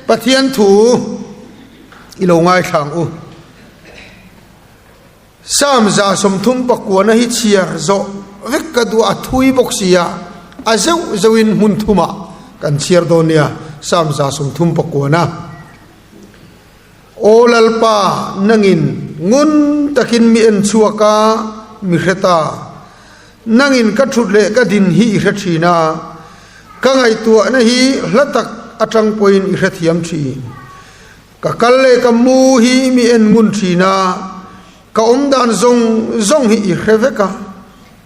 Pathian thu i lo ngaithla ang u. Psalm 39 na hi chhiar zawh vek ka duh a thui bawk sia, a zeuh zeuhin hmun thumah kan chhiar dawn nia, Psalm 39 na. Aw Lalpa, nangin ngun takin mi en chhuak a, mi hre ta. Nangin ka thut leh ka din hi i hre thin a, ka ngaihtuahna hi hla tak atang pawhin i hrethiam thin. Ka kal leh ka mu hi mi en ngun thin a, ka awm dan zawng zawng hi i hre vek a.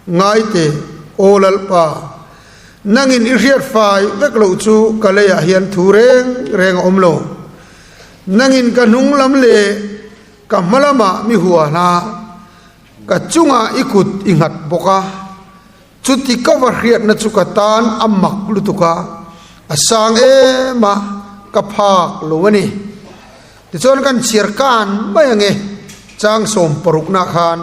Ngai teh, Aw Lalpa, nangin i hriat fai vek loh chu ka leiah hian thu reng reng a awm lo. Nangin ka hnung lam leh ka hma lamah mi hua hla, ka chungah i kut i nghat bawk a. Chuti ka va hriatna chu ka tan a mak lutuk a, a sang em a, ka phak lo a ni. Tichuan kan chhiar kan mai ange, chang 60 nah khan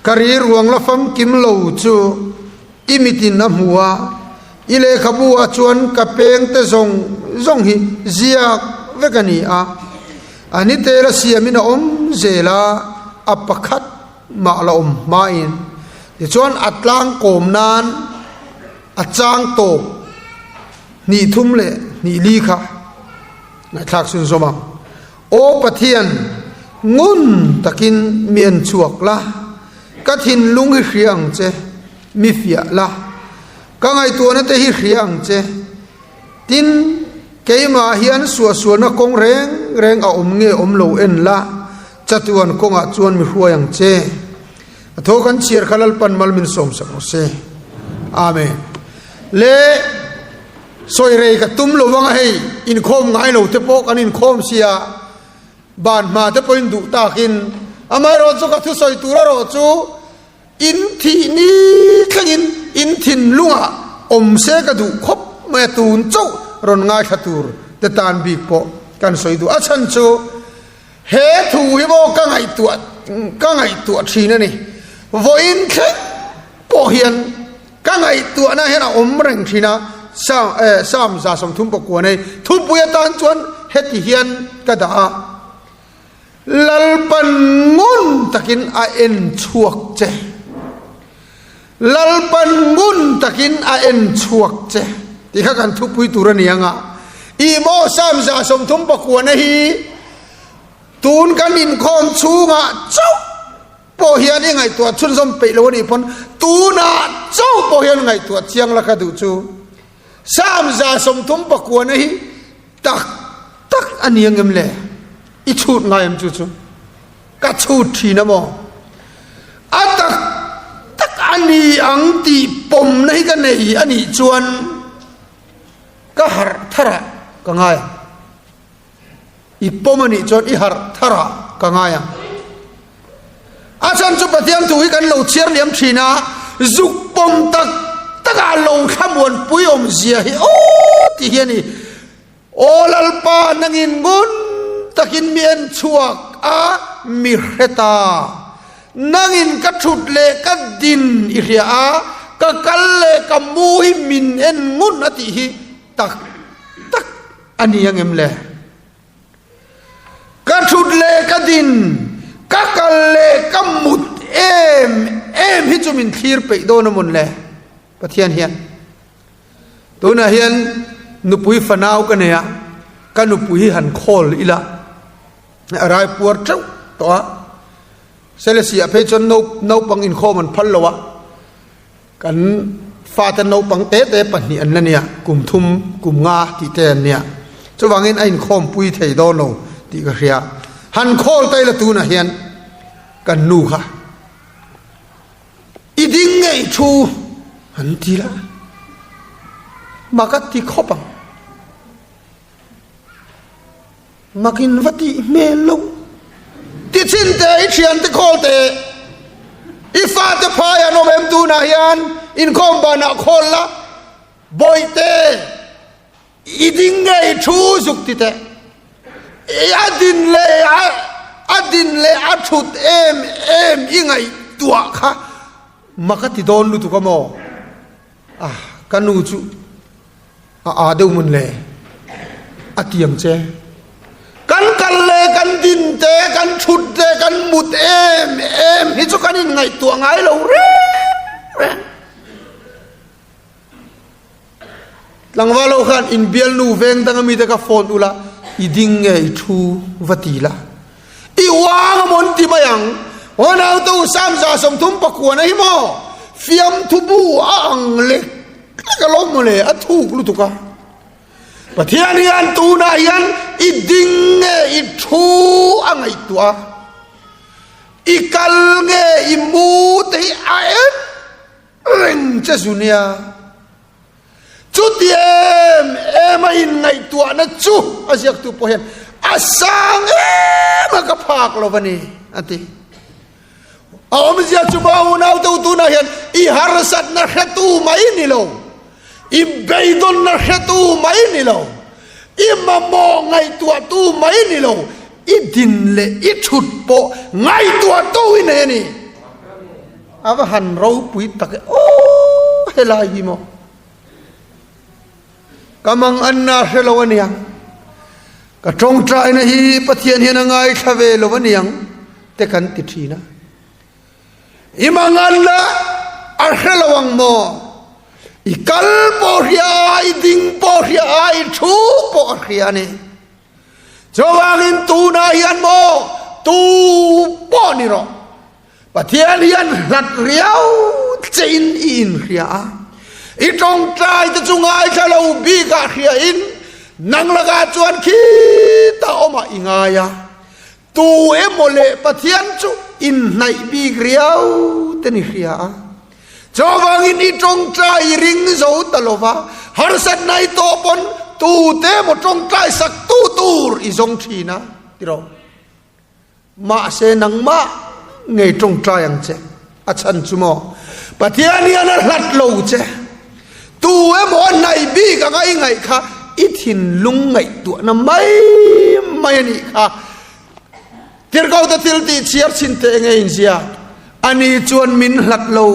ka ri ruang la famkim lo chu i mitin a hmu a, i lehkhabu ah chuan ka peng te zawng zawng hi ziak vek a ni a, a ni tel a siamin a awm zel a, a pakhat mah la awm hmain tichuan a tlang kawm nan a chang tawp hnih thum leh hnih li kha ngaihthlak chhun zawm ang. Aw Pathian, ngun takin mi en chhuak la, ka thinlung hi hria ang che, mi fiah la, ka ngaihtuahna te hi hria ang che. Tin, keimah hian suahsualna kawng reng reng a awm nge awm lo en la, chatuan kawngah chuan mi hruai ang che. A thaw kan chhiar kha Lalpan mal min sawmsak rawh se. Amen. Le sawi rei ka tum lo vang a hei, inkhawm ngai lo te pawh kan inkhawm sia, ban hma te pawhin duh takin, amaherawhchu chu ka thusawi tur erawh chu, In thih ni thlengin in thinlungah awm se ka duh khawp mai a, tun chauh rawn ngaithla tur te tan bik pawh kan sawi duh. A chhan chu he thu hi maw ka ngaihtuah ka ngaihtuah thin a ni. Vawiin thleng pawh hian ka ngaihtuahna hian a awm reng thin a, Sam 39 nei thupui atan chuan heti hian ka dah a. Lalpan ngun takin a en chhuak che. Lalpan ngun takin a en chhuak che. Ti kha kan thupui tur a ni ang a. I maw Sam 39 na hi tun kan inkhawm chhungah chauh pawh hian i ngaihtuah chhunzawm peih lo a nih pawn tunah chauh pawh hian ngaihtuah chiang la ka duh chu. Sam 39 na hi tak tak a ni ang em le? I chhut ngai em chu chu? Ka chhut thin a maw? A tak tak a ni ang tih pawmna hi ka nei a nih chuan ka harh tharah ka ngai ang. I pawm a nih chuan i harh tharah ka ngai ang. A chhan chu Pathian thu hi kan lo chhiar liam thin a, zuk pawm tak taka lo thlamuan pui awm zia hi aw ti hi a ni. Aw Lalpa nangin ngun takin mi en chhuak a, mi hre ta. Nangin ka thut leh ka din i hria a, ka kal leh ka mu hi min en ngun a tih hi tak tak a ni ang em le? Ka thut leh ka din, ka kal leh ka mut em em hi chu min thlir peih dawn a mawn le Pathian hian. Tunah hian nupui fanau ka nei a, ka nupui hi han khawl ila a rai puar teuh tawh a, Selesih ah phei chuan naupang inkhawm an phal lo a, Kan fate naupang te te pahnih an la nia, kum thum, kum nga tih te an nia. Chuvangin a inkhawmpui thei dawn lo tih ka hria. Han khawl ta ila tunah hian kan nu kha i ding ngei thu an ti la, mak a ti khawp ang. Makin va tih hmel lo. Ti chin te i thian te khawl te i fate phai an awm em tunah hian inkhawm banah khawl la bawihte i ding nge i thu zuk ti teh i a din leh a a din leh a thut em em i ngaihtuah kha mak a ti dawn lutuk a maw ah ka nu chu A aa deuh mun le. A ti ang che. Kan kal leh kan din te, kan thut te, kan mut em em hi chu kan inngaihtuah ngai lo reng reng. Tlangval ho khan inbialnu veng dang ami te kha phone ula, i ding nge i thu va ti la. I uang a mawn ti mai ang. Aw naute u Samza 39 a hi maw? Fiamthu bu a ang lek lek alawm mawle, a thuk lutuk a. Pathian hian tunah hian i ding nge i thu a ngaihtuah a, i kal nge i mu te hi a en reng che zu nia. Chuti em em a inngaihtuahna chu a ziaktu pawh hian a sang em a ka phak lo va ni a ti. A awmzia chu maw unaute u tunah hian i harsatna hretu mai ni lo, i beidawnna hretu mai ni lo, i mamawh ngaihtuahtu mai ni lo, i din leh i thut pawh ngaihtuahtu i nei a ni. A va han ropui tak e aw helai hi maw. Ka mang anna hre lo aniang. Ka tawngtaina hi Pathian hian a ngaithla ve lo aniang te kan ti thin a. I mang anna a hre lo ang maw? I kal pawh hria a, i ding pawh hria a, i thu pawh a hria a ni. Chuvangin tunah hian maw tu pawh ni rawh. Pathian hian hlat riau chein i inhria a, i tawngtai te chu ngaithla lo bikah hriain nang lakah chuan khitah awmah i ngai a, tu emaw leh Pathian chu inhnaih bik riau ten i hria a. Chuvangin i tawngtai i ring zo ta lo va, harsatna i tawh pawn tute emaw tawngtai sak tu tur i zawng thin a, tiraw? Mahse nangmah ngei tawngtai ang che, a chhan chu maw? Pathian hian a hlat lo che. Tu emaw a hnaih bik anga i ngaih kha i thinlung ngaihtuahna mai mai a nih kha. Tirhkohte thil tih chhiar chhin teh nge inzia? Ani chuan min hlat lo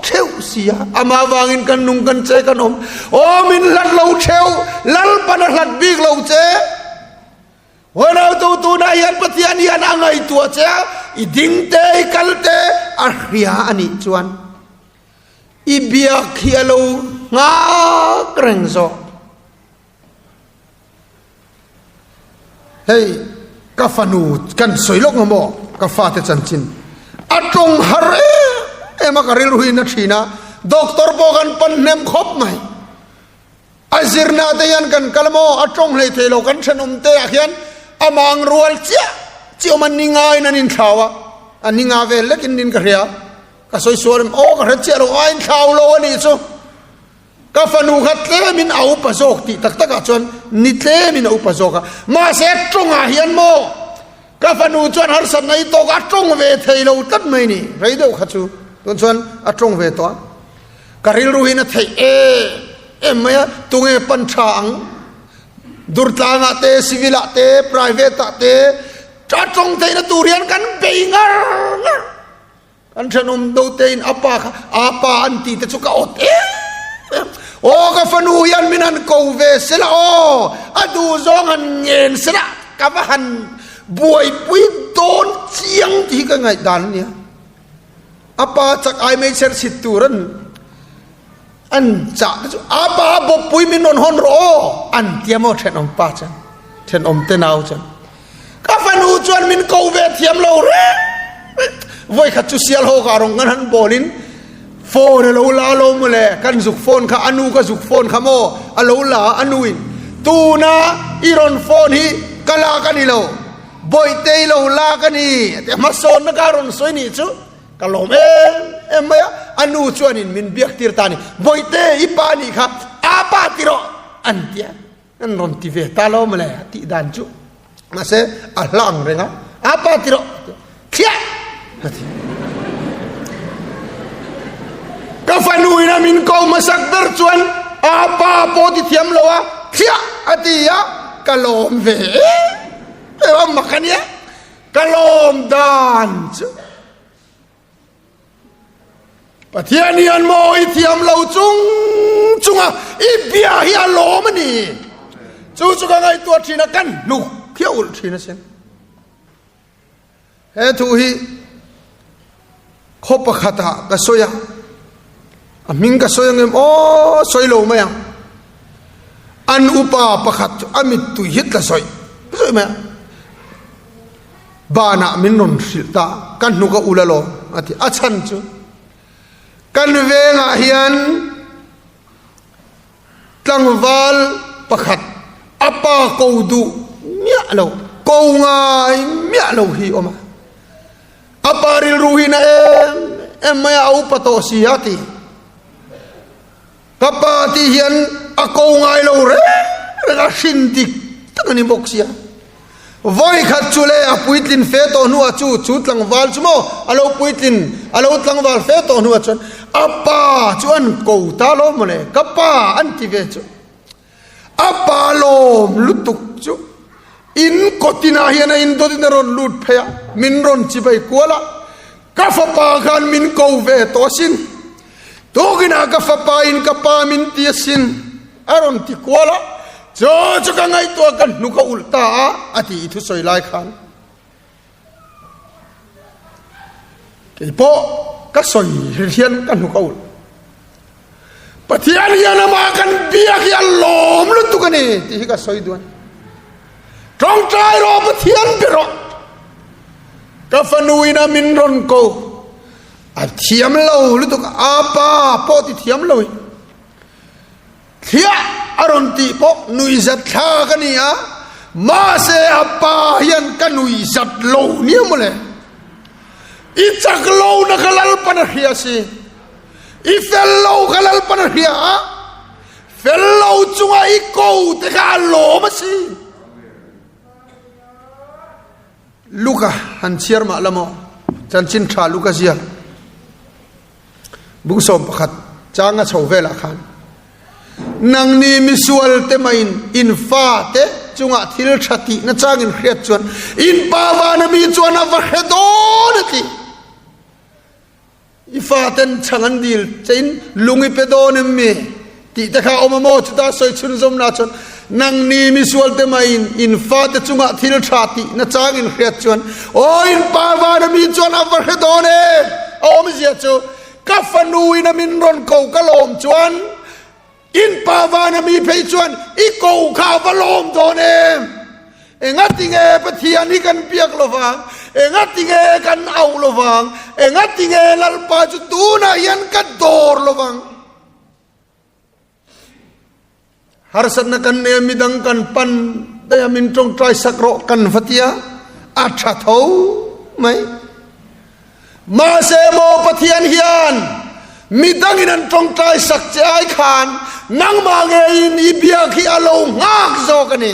theuh si a, amah vangin kan nung kan che kan awm. Aw min hlat lo theuh, Lalpan a hlat bik lo che. Huanautu tunah hian Pathian hian a ngaihtuah che a, i ding te, i kal te a hria a nih chuan i biak hi a lo nghak reng zawk. Hei ka fanu kan sawi lawk ang maw ka fate chanchin a tawng har em em a ka rilru in a thin a, doctor pawh kan pan hnem khawp mai. A zirna te hian kan kal maw? A tawng hlei thei lo kan thenawm te ah hian a mang rual chiah chiah awm a ni ngaiin an inthlau a, a ni nga vel lekin nin ka hria. Ka sawi sual em? Aw ka hre chiah lo, a inthlau lo a nih chu. Ka fanu kha tlemin a upa zawk tih tak takah chuan ni tlemin a upa zawk a, mahse tawngah hian maw ka fanu chuan harsatna i tawk a tawng ve thei lo tlat mai ni, rei deuh kha chu tun chuan a tawng ve tawh a. Ka rilru hian a theih em em mai a, tunge pan tha ang? Durtlangah te, civil ah te, private ah te, a tawng theihna tur hian kan bei ngar ngar. Kan thenawm do te in a pa kha a pa an tih te chu ka awt em em. Aw ka fanu hian min han ko ve sela aw, a duh zawng han ngen sela ka va han buaipui dawn chiang tih hi ka ngaihdan a nia. A pa chak ai mei cher chhit tur an an chah te chu a pa bawppui min rawn hawn rawh aw an tia maw thenawm pa chuan thenawm te nau chuan ka fanu chuan min ko ve thiam lo reng voi khat chu sial ho ka rawng kan han bawl in phone a lo la lo maw le kan zuk phone kha anu ka zuk phone kha maw a lo la anu in tuna i rawn phone hi ka lak a ni lo Bawihtei lo lak a ni a ti a, hmasawnna ka rawn sawi nih chu ka lawm em em mai a, a nu chuanin min biak tir ta a ni, Bawihte i pa nih kha a pa ti rawh an ti a, an rawn ti ve ta lo mawle a tih dan chu mahse a hla ang reng a, a pa ti rawh thliah a ti. Ka fanu ina min ko hmasak ber chuan a pa pawh ti thiam lo a thliah a ti a, ka lawm ve em. Eo mak a nia, ka lawm dan chu. Pathian hian maw i thiam lo chung chunga i bia hi a lawm a ni. Chu chu ka ngaihtuah thin a, kan hnuk hi a ulh thin asin. He thu hi khaw pakhatah ka sawi a, a hming ka sawi angem aw sawi lo mai ang. An upa pakhat chu a mittui hi tla sawi sawi mai a, banah min rawn hrilh ta, ka hnuk a ul alawm a ti. A chhan chu kan vengah hian Tlangval pakhat a pa ko duh miah lo, ko ngai miah lo hi awm a. A pa rilru hi na em em mai a, a upa tawh si a ti. Ka pa tih hian a ko ngai lo reng reng a, hrin dik tak a ni bawk sia. Vawi khat chu le a puitlin fe tawh hnuah chu chu tlangval chu maw a lo puitlin a lo tlangval fe tawh hnuah chuan a pa chu an ko ta lo maw le ka pa an ti ve chu a pa lawm lutuk chu in kawtinah hian a indawt in a rawn lut phei a min rawn chibai kual a ka fapa khan min ko ve tawh asin tukinah ka fapa in ka pa min ti asin. A rawn ti kual a, Chu chu ka ngaihtuah ka hnuk a ulh ta a, a ti i thusawi lai khan. Kei pawh ka sawi hian ka hnuk a ulh. Pathian hian amah kan biak hi a lawm lutuk a ni tih hi ka sawi duh a ni. Tawngtai rawh Pathian be rawh. Ka fanu ina min rawn ko. A thiam lo lutuk a pa pawh ti thiam lo hi. Thliah a rawn tih pawh nuihzat thlak a ni a, mahse a pa hian ka nuihzat lo nia mawle. I chak lo na kha Lalpan a hria si, i fel lo kha Lalpan a hria a, fel lo chunga i ko te kha a lawm a si. Luka han chhiar mah la maw? Chanchin tha Luka ziak. Bungsawm pakhat changa chho velah khan nangni misual te maiin in fa te chungah thil tha tih na chang in hriat chuan in pa vana mi chuan a va hre dawn a ti. I fa ten chhang an dil che in lung i pe dawn em mi? Tih te kha awm a maw? Chuta sawi chhunzawmna chuan nangni misual te maiin in fate chungah thil tha tih na chang in hriat chuan aw in pa vana mi chuan a va hre dawn em? A awmzia chu ka fanu in a min rawn ko ka lawm chuan in pa vana mi phei chuan i ko kha a va lawm dawn em? Engatinge Pathian hi kan biak lovang? Engatinge kan auh lovang? Engatinge Lalpa chu tunah hian ka dawr lovang? Harsatna kan nei a, midang kan pan daih a, min tawngtai sak rawh kan va tia, a tha tho mai. Mahse maw Pathian hian midangin an tawngtai sak che ai khan nangmah ngeiin i biak hi a lo nghak zawk a ni.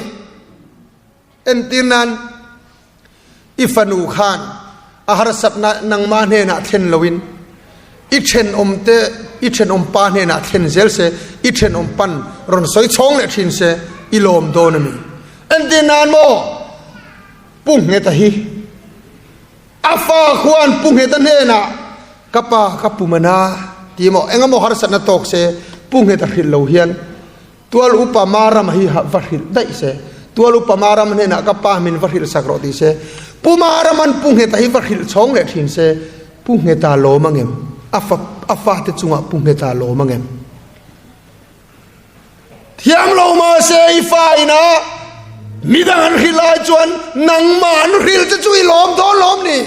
Entir nan i fanu khan a harsatna nangmah hnenah thlen loin i thenawmte i thenawmpa hnenah thlen zel se, i thenawmpan rawn sawi chhawng leh thin se i lawm dawn a ni. Entir nan maw Pu Ngheta hi a fa khuan Pu Ngheta hnenah ka pa ka pum a na ti maw engemaw harsatna tawk se Pu Ngheta hrilh lo hian Tual upa Marama hi va hrilh daih se, Tual upa Marama hnenah ka pa min va hrilh sak rawh ti se, Pu Marama'n Pu Ngheta hi va hrilh chhawng leh thin se, Pu Ngheta lawm angem? A fa a fate chungah Pu Ngheta lawm angem? Thiam lo mah se i fa inah midang an hrilh lai chuan nangmah an hrilh te chu i lawm dawn lawm ni?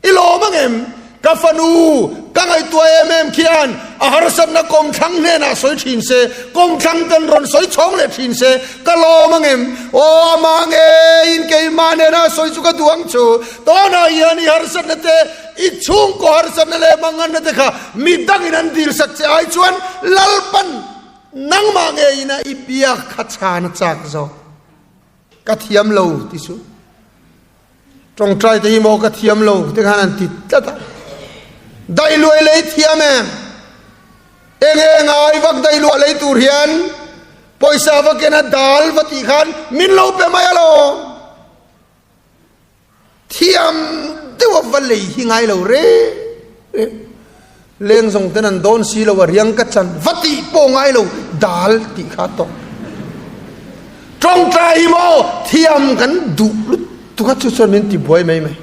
I lawm angem? Ka fanu, ka ngaihtuah em em khian a harsatna kawmthlang hnenah sawi thin se, kawmthlang ten rawn sawi chhawng leh thin se, ka lawm angem? Aw, amah ngeiin keimah hnenah sawi chu ka duh ang chu. Tunah hian i harsatna te, i chhungkaw harsatna leh manganna te kha midangin an dilsak che ai chuan Lalpan nangmah ngeiin a i biak kha chhan a chak zawk. Ka thiam lo ti suh. Tawngtai te hi maw ka thiam lo te khan an ti tlat a. Dailuai lei thiam em? Enge ngai vak dailuah lei tur hian pawisa va ken a dal va tih khan min lo pe mai alawm. Thiam deuh a va lei hi ngai lo reng reng. Leng zawng ten an dawn si lo a riang ka chan va tih pawh ngai lo dal tih kha tawk. Tawngtai hi maw thiam kan duh lutuk a chu chuan min tibuai mai mai.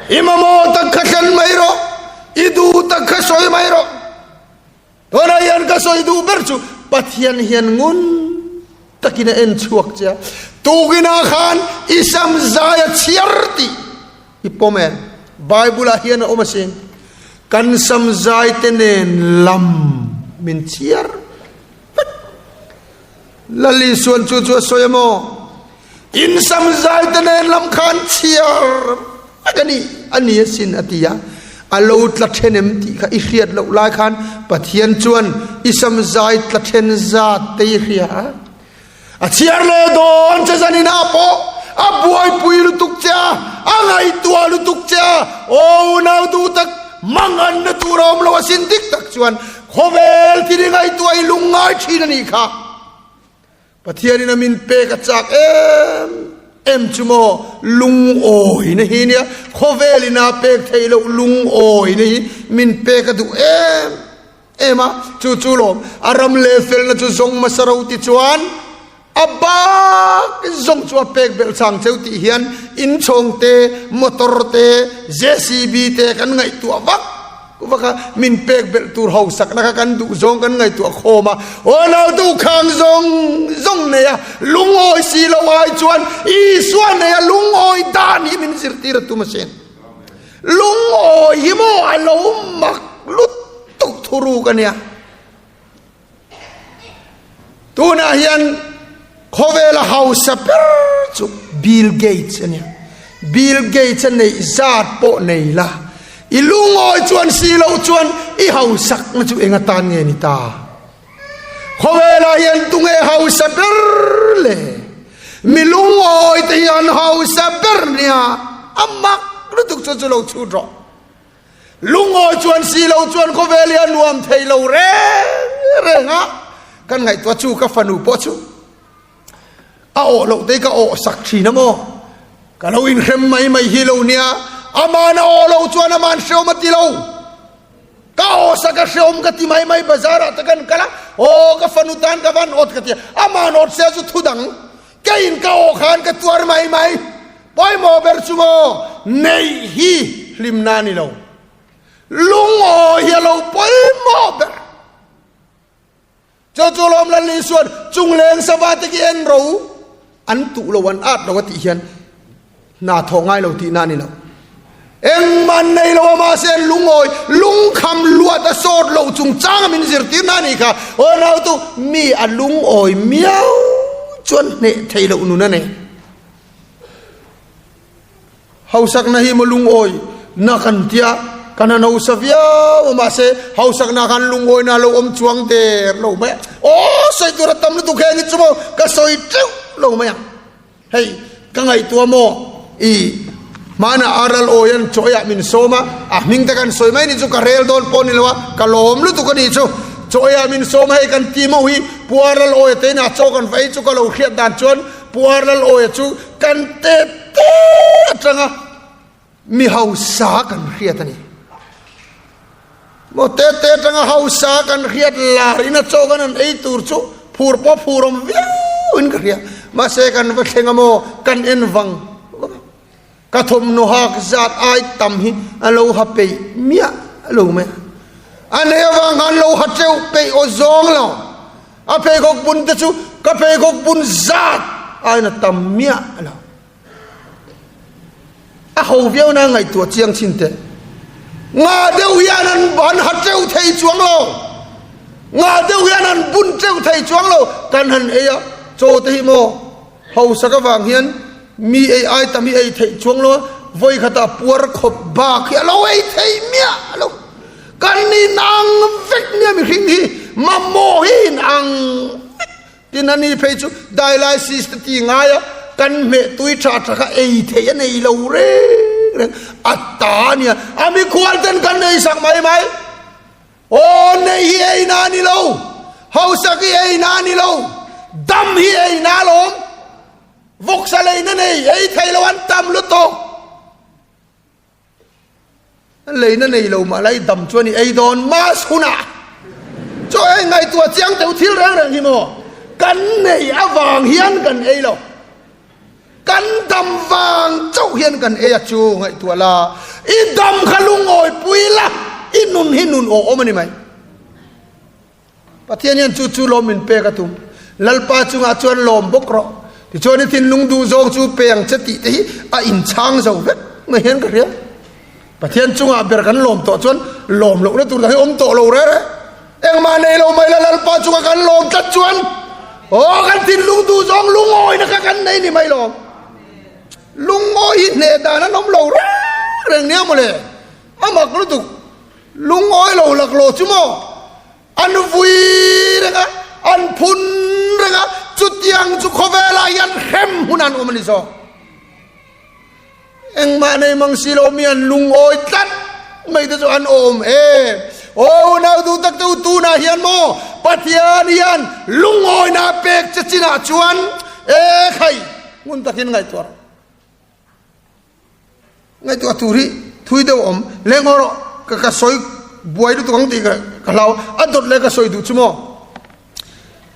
I mamawh tak kha thlen mai rawh, i duh tak kha sawi mai rawh. Tunah hian ka sawi duh ber chu Pathian hian ngun takin a en chhuak che a, tukinah khan i sam zai a chhiar tih i pawm em? Bible ah hian a awm asin, kan sam zai te nen lam min chhiar vek. Lal Isuan chu chu a sawi a maw? In sam zai te nen lam khan chhiar vek a ni, a ni asin a ti a. A lo tla then em tih kha i hriat loh lai khan Pathian chuan i sam zai tla then zat te i hria a. A chhiar leh dawn che zaninah pawh a buaipui lutuk che a, a ngaihtuah lutuk che a, aw unau duh tak manganna tur a awm lo asin dik tak chuan Khawvel thil i ngaihtuah i lungngai thin a nih kha. Pathianin a min pek a chak em em chu maw lungawina hi nia khawvelin a pek theih loh lungawina hi min pek a duh em em a chu chu lawm a ram leh felna chu zawng hmasa ro ti chuan A bak zawng chu a pek belh chang cheu tih hian inchhawng te, motor te, JCB te kan ngaihtuah vak vak a, min pek belh tur hausakna kha kan duh zawng kan ngaihtuah khawm a, aw nautu khang zawng zawng nei a lungawi si lo ai chuan Isua nei a lungawi dan hi min zirtir a tum asin. Lungawi hi maw a lo mak lutuk thuruk a nia. Tunah hian khawvela hausa ber chu Bill Gates a nia. Bill Gates a neih zat pawh nei la, i lungawi chuan si loh chuan i hausakna chu eng atan nge ni ta? Khawvelah hian tunge hausa ber le? Mi lungawi te hi an hausa ber nia, a mak lutuk chu chu lo chhut rawh. Lungawi chuan si lo chuan khawvel hi a nuam thei lo reng reng a, kan ngaihtuah chu ka fanu pawh chu a awh loh te ka awh sak thin a maw, ka lo inhrem mai mai hi lo nia, aman a awh lo chuan aman hreawm a ti lo, ka awh sak a hreawm ka ti mai mai bazar ah te kan kal a, aw ka fanu tan ka van awt ka ti a, aman awt sia chu thu dang. Keiin ka aw khan ka tuar mai mai. Pawimawh ber chu maw neih hi hlimna a ni lo. Lungawi hi a lo pawimawh ber. Chu chu lawm Lal Isuan chungleng sava te khi en ro an tuh lo an at lo a tih hian Hna thawh ngai lo tihna a ni lo. Engmah nei lo a mahse lungawi lungkham luat a sawt loh chungchang a min zirtirna a nih kha. Aw nautu mi a lungawi miau chuan hneh theih loh nun a nei. Hausakna hi maw lungawi na kan tia kan han hausa viau a mahse hausakna khan lungawina a lo awm chuang der lo mai a. Aw sawi tur a tam lutuk heng hi chu maw ka sawi teuh lo mai ang. Hei, ka ngaihtuah maw? I hmanah Aral Awian chawiah min sawm a, a hming te kan sawi mai ni chu ka rel dawn pawh ni lo a, ka lawm lutuk a nih chu. Chawiah min sawm a, hei kan ti maw hi Pu Aral Awia te inah chaw kan va ei chu ka lo hriat dan chuan Pu Aral Awia chu kan te te atanga Mi hausa kan hriat a ni. Maw te te atanga hausa kan hriat lar in a chaw kan han ei tur chu phur pawh phur awm viau in ka hria. Mahse kan va thleng a maw kan en vang vang a. Ka thawmhnaw hak zat ai tam hi a lo ha peih miah lo mai a. A nei avang khan lo ha teuh peih aw zawng lo. A pheikhawk bun te chu ka pheikhawk bun zat aiin a tam miah lo. A ho viau na ngaihtuah chiang chin teh. Nga deuh hian an an ha teuh thei chuang lo. Nga deuh hian an bun teuh thei chuang lo. Kan han ei a, chaw te hi maw hausak avang hian mi ei ai tam hi ei theih chuang lo a, vawi khatah puar khawp bak hi a lo ei thei miah lo. Kan inang vek nia mihring hi, mamawh hi inang vek. Tin a ni phei chu dialysis te ti ngai a, kan hmeh tui tha tha kha ei theih a nei lo reng reng, a ta a nia, a mikhual ten kan nei sak mai mai, aw nei hi ei na a ni lo, hausak hi ei na a ni lo, dam hi ei na alawm, vawksa leina nei ei thei lo an tam lutuk. Leina nei lo mah la i dam chuan i ei dawn mas hunah chaw ei ngaihtuah chiang deuh thil reng reng hi maw? Kan nei avang hian kan ei lo. Kan dam vang chauh hian kan ei a chu ngaihtuah la. I dam kha lungawi pui la, i nun hi nun awhawm a ni mai. Pathian hian chu chu lawm min pek a tum. Lalpa chungah chuan lawm bawk rawh. Tichuan i thinlung duh zawng chu pe ang che tih te hi a inchhang zo vek mai hian ka hria. Pathian chungah ber kan lawm tawh chuan lawm lohna tur dang hi awm tawh lo rere. Engmah nei lo mai la Lalpa chunga kan lawm tlat chuan aw kan thinlung duh zawng lungawina kha kan nei ni mai lawm. Lungawi hi hneh dan an awm lo reng reng nia mawle. A mak lutuk. Lungawi lo laklawh chu maw? An vui reng a, an phun reng a, chutiang chu khawvelah hian hrem hun an awm a ni zawk. Engmah nei mang si lo mi an lungawi tlat mai te chu an awm em. Aw unau duh tak te u tunah hian maw Pathian hian lungawina pek che chinah chuan e khai ngun takin ngaihtuah rawh. Ngaihtuah tur hi thui deuh awm leng haw rawh ka ka sawi buai lutuk ang tih ka ka hlau a dawt leh ka sawi duh chu maw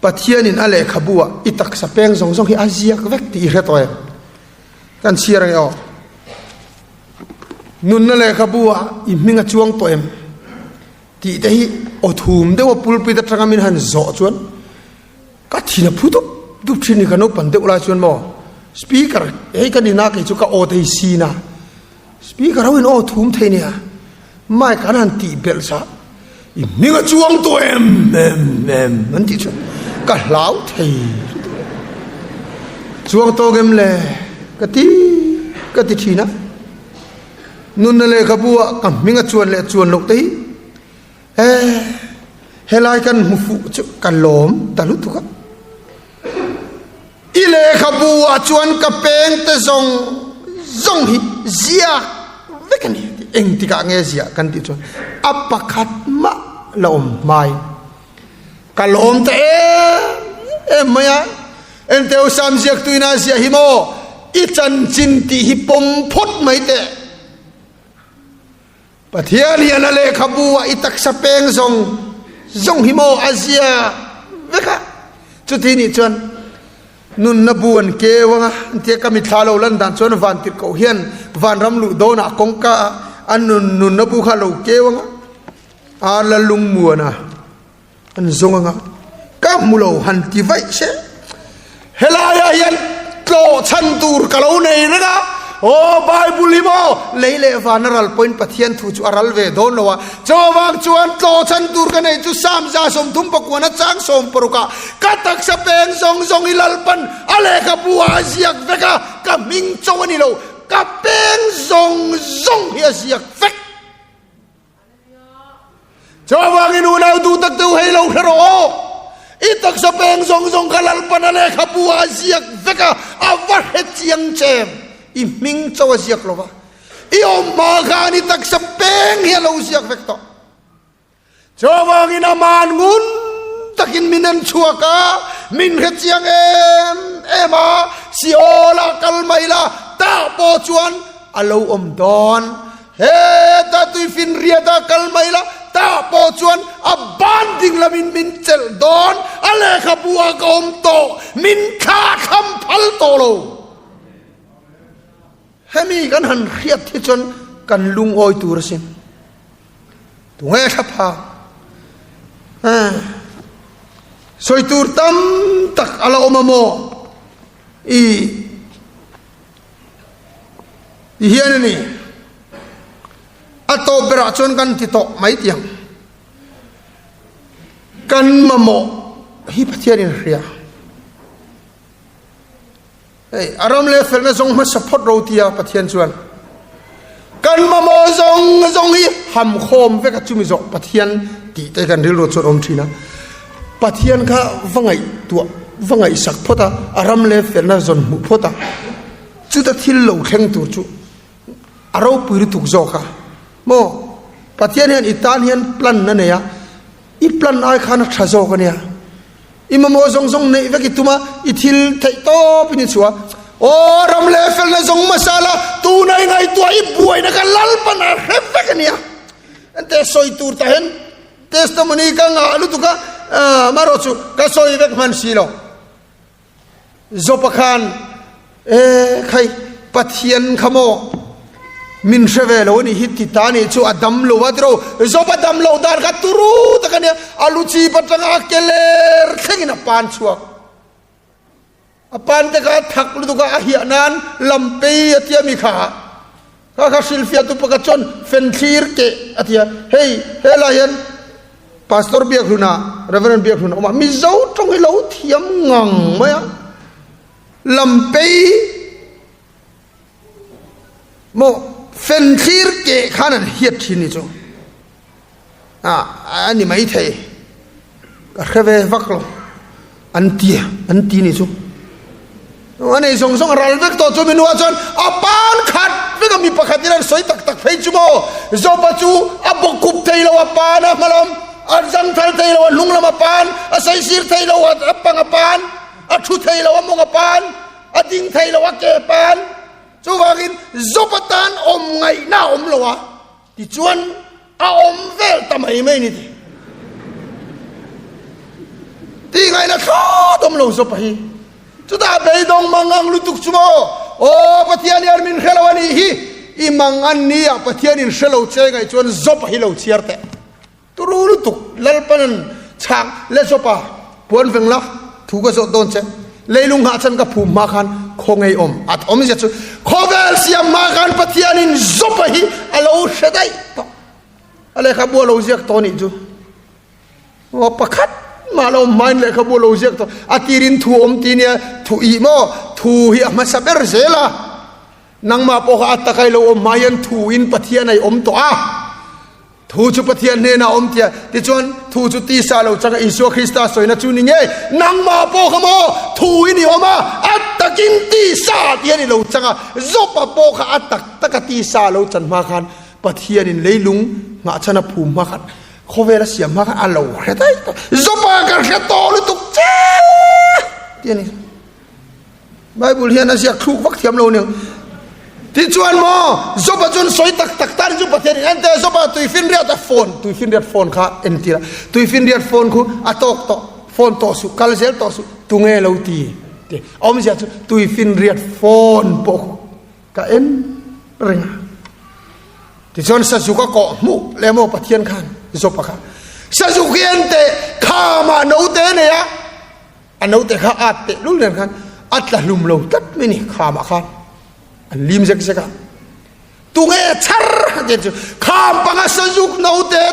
Pathianin a lehkhabu ah i taksa peng zawng zawng hi a ziak vek tih i hre tawh em kan chhiar ange aw nunna lehkhabu ah i hming a chuang tawh em tih te hi aw thum deuh a pulpit atanga min han zawh chuan Ka thin a phu dup dup thin ni ka naupan deuh lai chuan maw speaker hei ka nina kei chu ka aw thei sin a speaker ho in aw thum thei nia mic an han tih belh sa i hming a chuang tawh em em em an tih chuan ka hlau thei chuang tawk em le ka ti ka ti thin a nunna lehkhabu ah ka hming a chuan leh chuan loh te hi E, helai kan hmu fuh chu ka lawm ta lutuk a. I lehkhabu ah chuan ka peng te zawng zawng hi ziak vek a ni tih engtikah nge ziah kan tih chuan a pakhat mah la awm hmai. Ka lawm ta em em mai a. Enteu Sam ziaktuin a ziah hi maw i chanchin tih hi pawm phawt mai teh. Pathian hian a lehkhabu ah i taksa peng zawng zawng hi maw a zia vek a, chuti nih chuan nunna bu an keu anga an tia ka mitthla lo lan dan chuan van tirhkoh hian vanram luh dawnah kawngka ah an nun nunna bu kha a lo keu anga ar la lungmuan a. An zawng anga ka hmu lo han ti vaih se. Helaiah hian tlawh chhan tur ka lo nei reng a, aw Bible hi maw lei leh van a ral pawhin Pathian thu chu a ral ve dawn lo a, chuvang chuan tlawh chhan tur ka neih chu Psalm 130 a chang 60 ah ka taksa peng zawng zawng hi Lalpan a lehkhabu ah a ziak vek a, ka hming cho a ni lo, ka peng zawng zawng hi a ziak vek. Chuvangin unau duh tak deuh hei lo hre rawh aw. I taksa peng zawng zawng kha Lalpan a lehkhabu ah a ziak vek a, a va hre chiang che em? I hming cho a ziak lo va, i awm hma khan i taksa peng hi a lo ziak vek tawh. Chuvangin aman ngun takin min en chhuak a, min hre chiang em em a, Seol ah kal mai la, tah pawh chuan a lo awm dawn. Heta tuifinriata kal mai la, tah pawh chuan a ban ding lamin min chelh dawn, a lehkhabu ah ka awm tawh, min thlahthlam phal tawh lo. Hemi kan han hriat hi chuan kan lungawi tur asin. Tunge thla phang? Sawi tur tam tak a la awm a maw? I. Ti hian a ni. A tawp berah chuan kan ti tawh mai tiang. Kan mamawh hi Pathianin a hria. Hei, a ram leh felna zawng hmasa phawt ro tia Pathian chuan kan mamawh zawng zawng hi ham khawm vek a chumi zawh Pathian tih te kan rilru chuan awm thin a. Pathian kha va ngaihtuah va ngaihsak phawt a, a ram leh felna zawn hmuh phawt a. Chuta thil lo thleng tur chu a ropui lutuk zawk a maw? Pathian hian i tan hian plan a nei a, i plan ai khan a tha zawk a nia. I mamawh zawng zawng neih vek i tum a, i thil theih tawpin i chhuah a. Aw ram leh felna zawng hmasa la, tuna i ngaihtuah i buaina kha Lalpan a hre vek a nia. Ente sawi tur tah hian testimony ka ngah lutuk a, amaherawhchu ka sawi vek hman si lo. Job-a khan, E khai, Pathian kha maw min hre ve lo a nih hi ti ta nih chu a dam lo a tiraw. Job-a dam loh dan kha turu tak a nia, a lu chip atanga a ke ler thlengin a pan chhuak. A pan te kha a thak lutuk a, a hiah nan lampei a tia mi kha. Kha kha hrilhfiahtu pakhat chuan fenthlir keh a ti a, hei helai hian Pastor Biakhluna, Reverend Biakhluna awm a, Mizo tawng hi lo thiam ngang mai a, lampei maw fenthlir keh khan an hiat thin ni chu. A ni maithei ka hre ve vak lo an ti an ti ni chu a nei zawng zawng a ral vek tawh chu mi nuah chuan a pan khat vek a mi pakhat in an sawi tak tak phei chu maw Joba chu a bawk khup thei lo a pan a hma lam a zangthal thei lo a hnung lam a pan a saisir thei lo a pang a pan a thu thei lo a mawng a pan a ding thei lo a ke pan chuvangin Joba tan awm ngaihna a awm lo a. Tichuan a awm vel ta mai mai ni ti. Ti ngaihna thlawt awm lo zawpa hi. Chutah beidawng mangang lutuk chu maw? Aw Pathian hian min hre lo a nih hi. I mangan ni ah Pathian in hre lo che ngaih chuan zawpa hi lo chhiar teh. Turu lutuk Lalpanan chhak le zawpa puan veng la thu ka zawh dawn che. Leilung nghah chan ka phum hma khan khaw ngei awm at awmzia chu khawvel siam hma khan Pathianin zawpa hi a lo hre daih tawh. A lehkhabu a lo ziak tawh nih chu. Aw pakhat mah lo awm hmain lehkhabu a lo ziak tawh. A tirin thu awm ti nia thu ih maw thu hi a hmasa ber zel a. Nangmah pawh kha a takai lo awm hma hian thu in Pathian a i awm tawh a. Thu chu Pathian hnenah a awm tia, tichuan thu chu tisa lo changa Isua Krista sawina chu ni ngei. Nangmah pawh kha maw thu in i awm a, a takin tisa ti hian i lo chang a, Job-a pawh kha a tak taka tisa lo chan hma khan Pathianin leilung nghahchhan a phum hma khan khawvel a siam hma khan a lo hre daih tawh. Job-a ka hre tawh lutuk che ti a ni. Bible hian a ziak thluk vak thiam lo aniang. Tichuan maw Job-a chuan sawi tak tak tan chu Pathian in ente Job-a tuifinriat a phone tuifinriat phone kha entir a tuifinriat phone khu a tawk tawh phone tawh suh kal zel tawh suh tunge lo ti ti awmzia chu tuifinriat phone pawh khu ka en reng a tichuan sazuk a kawh hmuh leh maw Pathian khan Job-a kha sazuk hi ente khama note nei a A naute kha at teh lul nen khan a tla hlum lo tlat mai ni khamah khan an lim zek zek a. Tunge chhar ti chu kham panga sazuk naute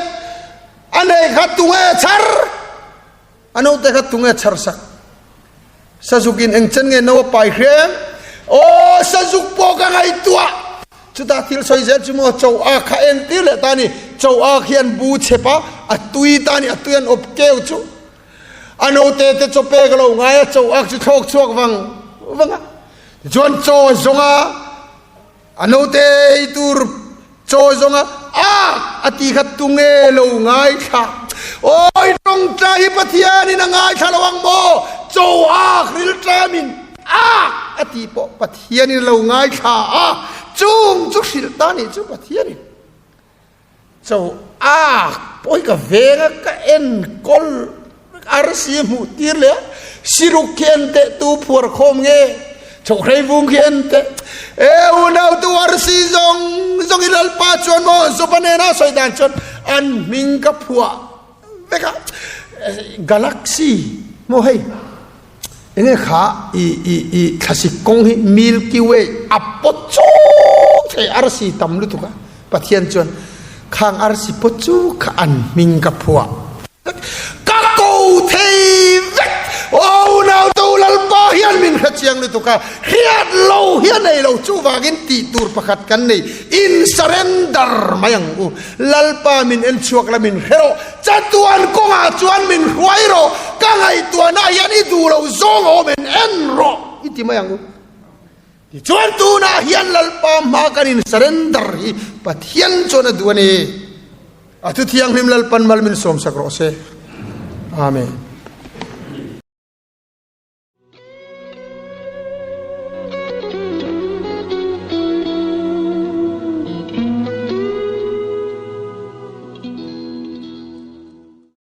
a nei kha tunge chhar a naute kha tunge chhar sak sazukin eng chen nge no a pai hrem aw sazuk pawh ka ngaihtuah Chutah thil sawi zel chu maw cho a kha entir leh ta ni cho a khian bu chep a a tui ta ni a tui an awp keu chu A note te chaw pek a lo ngai a, chaw ak chu thlawk chhuak vang vang a. Tichuan chaw zawng a, a note ei tur chaw zawng a, ak a ti kha tunge lo ngaithla. Awi tawngtai hi Pathianin a ngaithla lo ang maw? Chaw ak rilṭamin ak a ti pawh Pathianin a lo ngaithla a, chung chu hrilh ta nih chu Pathianin. Cho a pawi ka veng a ka enkawl arsi hmuh tir leh a siruk khi en teh tu phuar khawm nge chhohrei vung khi en teh e unau tu arsi zawng zawng i lalpa chuan maw Joba nena sawi dan chuan an hming ka phuah vek a galaxy maw hei Enge kha i i i thlasik kawng hi Milky Way a pawt chuk thei arsi tam lutuk a Pathian chuan khang arsi pawt chu kha an hming ka phuah ka ko thei vek aw unau to Lalpa hian min hre chiang lutuk a hriat lo hi a nei lo chuvangin tih tur pakhat kan nei in surrender mai ang u Lalpa min en chhuak la min hre rawh Chatuan kawngah chuan min hruai rawh, ka ngaihtuahna hian i duh loh zawng a awm en en rawh i ti mai ang u. Tichuan tunah hian Lalpa hma kan in surrender hi Pathian chuan a duh a ni. A thu thianghlim Lalpan mal min sawmsak rawh se. Amen.